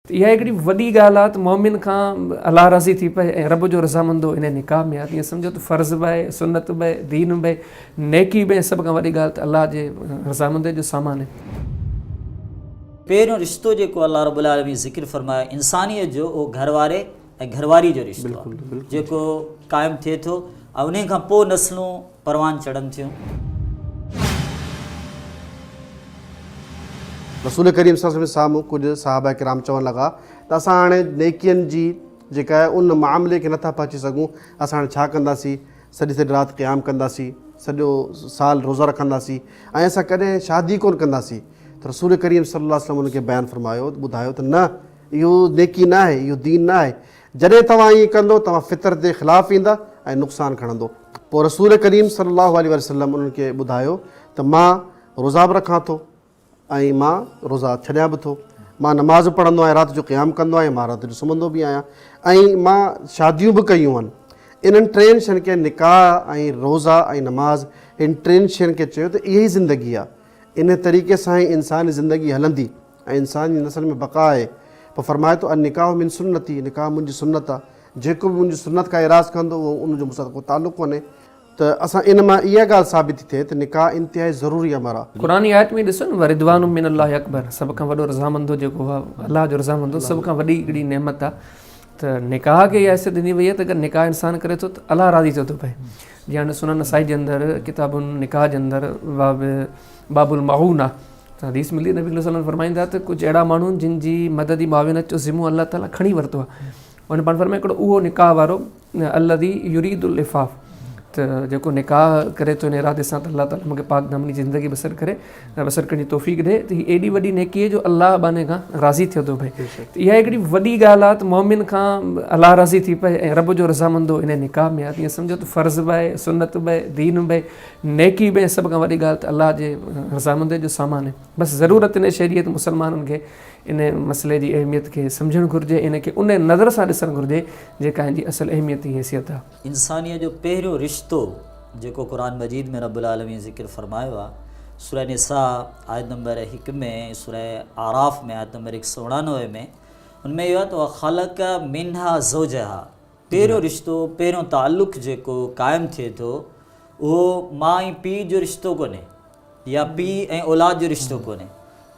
ته اها هڪڙي وڏي ڳالهه آهي ته مؤمن کان الله راضي ٿي پئي ۽ رب جو رضامندو انهي نڪاح ۾ آهي ته ائين سمجهو ته فرض به آهي، سنت به آهي، دين به آهي، نيڪي به ۽ سڀ کان وڏي ڳالهه ته الله جي رضامندي جو سامان آهي. پهريون رشتو جيڪو الله رب العالمين ذڪر فرمايو انسانيت جو اهو گهر واري ۽ گهر واري جو رشتو آهي جيڪو قائم ٿئي ٿو ۽ انهي کان پوء نسلون پروان چڙهن ٿيون. رسول ڪريم صلي الله عليه وسلم جي سامهون ڪجهه صحابه ڪرام چوڻ لڳا ته اسان هاڻي نيڪين جي جيڪا آهي ان معاملي کي نٿا پهچي سگهون، اسان هاڻي ڇا ڪنداسين، سڄي سڄي رات قيام ڪنداسين، سڄو سال روزا رکنداسين ۽ اسان ڪڏهن شادي ڪونه ڪنداسين ته رسول ڪريم صلي الله عليه وسلم انهن کي بيان فرمايو ٻڌايو ته نه اهو نيڪي نه آهي، اهو دين نه آهي، جڏهن توهان ائين ڪندو توهان فطرت جي خلاف ايندا ۽ نقصان کڻندو. پوء رسول ڪريم صلي الله عليه وسلم انهن کي ٻڌايو ته مان روزا به رکان ٿو ۽ مان روزا ڇڏيان به ٿو، مان نماز به پڙهندو آهيان، رات جو قيام ڪندو آهيان، مان رات جو سمهندو به آهيان ۽ مان شاديون به ڪيون آهن. انهن ٽين شين کي نڪاح ۽ روزا ۽ نماز هن ٽن شين کي چيو ته اها ئي زندگي آهي. ان طريقي سان ئي انساني زندگي هلندي ۽ انسان جي نسل ۾ بقا آهي. پوء فرمائي ٿو النڪاح من سنتي نڪاح منهنجي سنت آهي. جيڪو به منهنجي سنت کان اعراض ڪندو اهو ان جو مون سان ڪو تعلق ڪونهي. ته اسان ان مان اها ڳالهه ثابت ٿي ٿئي ته نڪاح انتهائي ضروري امر آهي. قرآني آيت ۾ ڏسو نه ورضوان من الله اڪبر سڀ کان وڏو رضامندو جيڪو آهي الله جو رضامندو سڀ کان وڏي هڪڙي نعمت آهي ته نڪاح کي اها حيثيت ڏني وئي آهي ته اگر نڪاح انسان ڪري ٿو ته الله راضي ٿيو ٿو پئي جيئن هاڻي سنن نسائي جي اندر ڪتاب النڪاح جي اندر باب باب المعونه ته حديث ملي نبي صلي الله عليه وسلم فرمائن ٿا ته ڪجهه اهڙا ماڻهو جن جي مدد معاونت جو ذمو الله تعالي کڻي ورتو آهي ان پاڻ فرمايو هڪڙو اهو نڪاح وارو الذي يريد العفاف ته جيڪو نڪاح ڪري ٿو ان ارادي سان ته الله تعالي مونکي پاڪ دامني جي زندگي بسر ڪري بسر ڪرڻ جي توفيق ڏي ته هي ايڏي وڏي نيڪي جو الله ٻانهي کان راضي ٿيو ٿو پئي ته اها هڪڙي وڏي ڳالهه آهي ته مؤمن کان الله راضي ٿي پئي ۽ رب جو رضامندو ان نڪاح ۾ آهي ته ائين سمجهو ته فرض به آهي سنت به آهي دين به آهي نيڪي به آهي سڀ کان وڏي ڳالهه ته الله جي رضامندي جو سامان آهي بس ضرورت ان شيء جي ته مسلمانن کي ان مسئلي جي اهميت کي سمجهڻ گهرجي ۽ ان کي ان نظر سان ڏسڻ گهرجي جيڪا ان جي اصل اهميت ۽ حيثيت آهي. انسانيت جو پهريون رشتو جيڪو قرآن مجيد ۾ رب العالمين ذڪر فرمايو آهي سورة نساء آيت نمبر هڪ ۾ ۽ سورة اعراف ۾ آيت نمبر هڪ سؤ اڻانوي ۾ ان ۾ اهو آهي ته وخلق منها زوجها پهريون رشتو پهريون تعلق جيڪو قائم ٿئي ٿو اهو ماء ۽ پيء جو رشتو ڪونهي يا پيء ۽ اولاد جو رشتو ڪونهي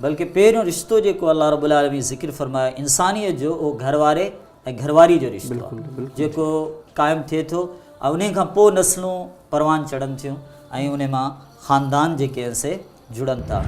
بلڪه پهريون رشتو جيڪو الله رب العالمين ذڪر فرمايو انسانيت جو اهو گهر واري ۽ گهر واري جو رشتو آهي جيڪو قائم ٿئي ٿو ۽ انهي کان پوء نسلون پروان چڙهن ٿيون ۽ انهي مان خاندان جيڪي آهن سي جڙن ٿا.